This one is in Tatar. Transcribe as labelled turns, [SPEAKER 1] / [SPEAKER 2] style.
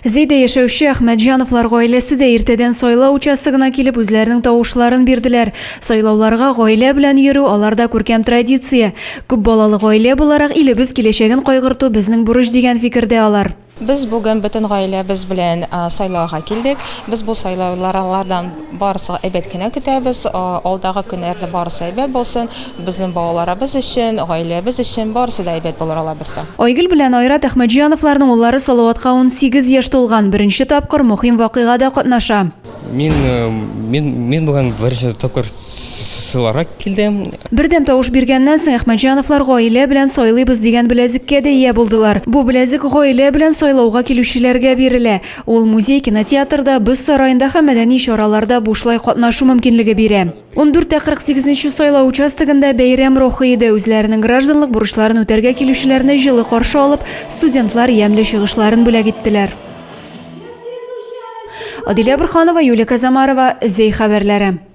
[SPEAKER 1] Зәйдә яшәүче Әхмәтҗановлар гаиләсе дә иртәдән сайлау участогына килеп үзләренең тавышларын бирделәр. Сайлауларга гаилә белән йөрү аларда күркәм традиция. Күп балалы гаилә буларак илебез киләчәген кайгырту безнең бурыч дигән фикердә алар.
[SPEAKER 2] Без бүген бөтен гаиләбез белән сайлауга килдек. Без бу сайлаулардан барысы әйбәт кенә көтәбез. Алдагы көннәрдә барысы әйбәт булсын. Безнең балаларыбыз өчен, гаиләбез өчен барысы да әйбәт булыр алаберса.
[SPEAKER 1] Айгөл белән Айрат Әхмәтҗановларның уллары Салаватка 18 яшь тулган, беренче тапкыр мөһим вакыйгада катнаша.
[SPEAKER 3] Мин, мин, мин бүген беренче тапкыр сайларга килдем.
[SPEAKER 1] Бердәм тавыш биргәннән соң Әхмәтҗановлар гаилә белән сайлыйбыз дигән беләзеккә дә ия булдылар. Бу беләзек гаилә белән сайлауга килүчеләргә бирелә. Ул музей, кинотеатрда, боз сараенда һәм мәдәни чараларда бушлай катнашу мөмкинлеге бирә. 14 тә 48 нче сайлау участогында бәйрәм рухы иде. Үзләренең гражданлык бурычларын үтәргә килүчеләрне җылы каршы алып, студентлар ямьле чыгышларын бүләк иттеләр. Адилә Борханова, Юлия Казамарова, Зәй хәбәрләре.